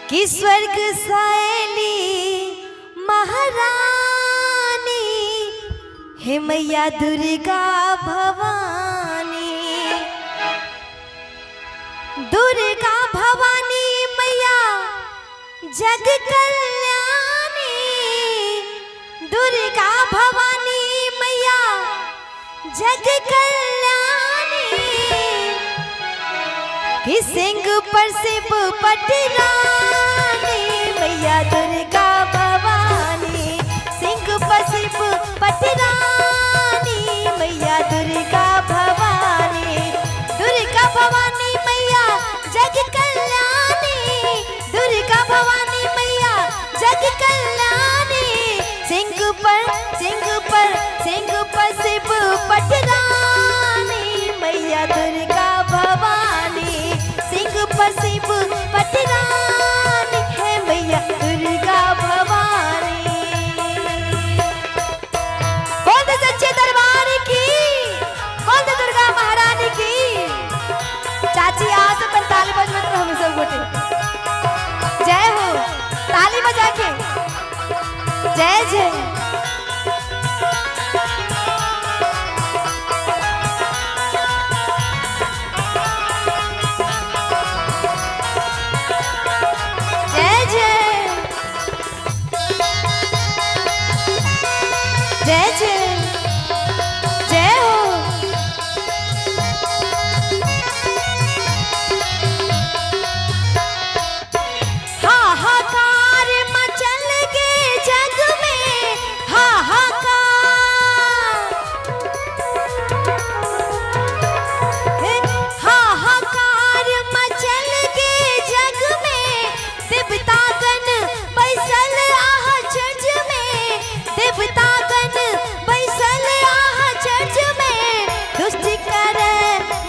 कि स्वर्ग सैली महारानी हे मैया दुर्गा भवानी। दुर्गा भवानी मैया जग कल्याणी, दुर्गा भवानी मैया जग कल्याणी। कि सिंह पर शिव पटरानी मैया दुर्गा भवानी। सिंह पर शिव पटरानी मैया दुर्गा भवानी। दुर्गा भवानी मैया जग कल्याणी, दुर्गा भवानी मैया जग कल्याणी। सिंह पर सिंह पर सिंह पर शिव पटरानी मैया दुर्गा भवानी। सिंह पर शिव पटरानी है मैया दुर्गा भवानी। बोल दे सच्चे दरबार की, बोल दे दुर्गा महारानी की। चाची आज से ताली बजबैत रहू हम सब गोटे। जय हो, ताली बजा के जय जय। जय जय जय जय जय हो। हाहाकार मचल गे जग में हाहाकार, हाहाकार मचल गे जग में। देवतागण बैसल आह चर्च में, देवतागण बैसल आह चर्च में। दुष्ट कर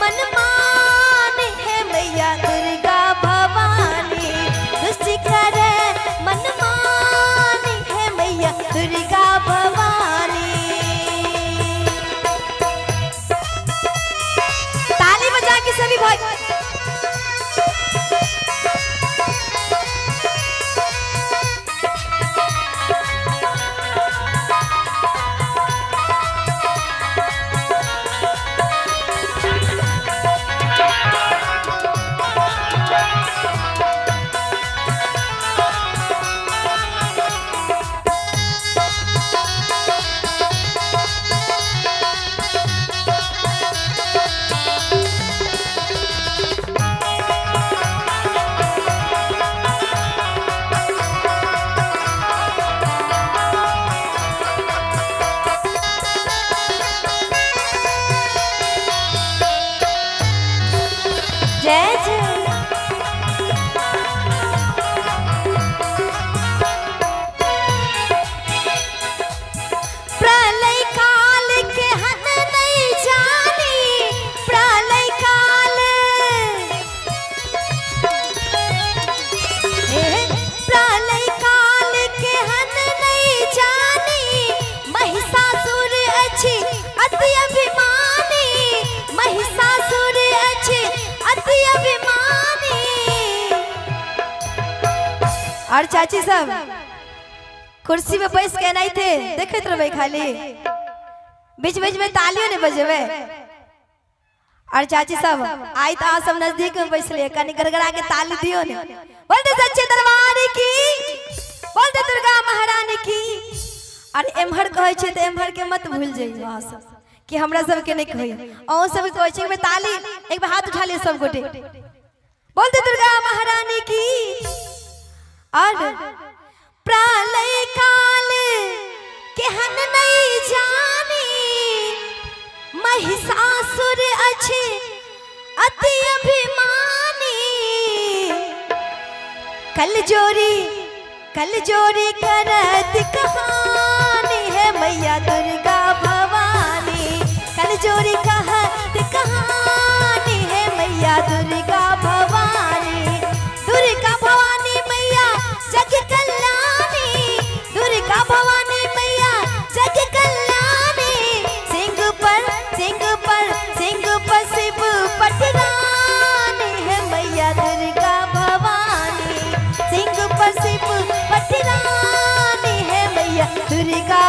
मनमान है मैया दुर्गा भवानी। दुष्ट कर मनमान है मैया दुर्गा भवानी। ताली बजा के सभी भाई। जय जय। प्रलय काल के हन नहीं जानी, प्रलय काल, प्रलय काल के हन नहीं जानी। महिषासुर अछि अति अभिमानी, महिषासुर अछि अति अभिमानी। और चाची सब कुर्सी में बैस के नहीं थे देखते रहबै खाली, बीच बीच में तालियों ने बजेबै। और चाची सब आई तो सब नजदीक में बैसले, कनी गड़गड़ा के ताली दियो ने। बोल दे सच्चे दरबार की, बोल दे दुर्गा महारानी की। और एम्हर कहै छै तो एम्हर के मत भूल जइयो अहाँ सब कि हमरा सबके नहीं कहै। अहूँ सब कहै छै एक ताली, एक बार हाथ उठा लियो सब गोटे। बोल दे दुर्गा महारानी की। और प्रलय काल केहन नहीं जानी, महिषासुर अछि अति अभिमानी। कल जोरी कल जोरी करत कहानी है मैया दुर्गा भवानी। कल जोरी कहत कहानी है मैया दुर्गा भवानी। दुर्गा भवानी मैया जग कल्याणी, दुर्गा भवानी मैया जग कल्याणी। सिंह पर सिंह पर सिंह पर शिव पटरानी है मैया दुर्गा भवानी। सिंह रिका।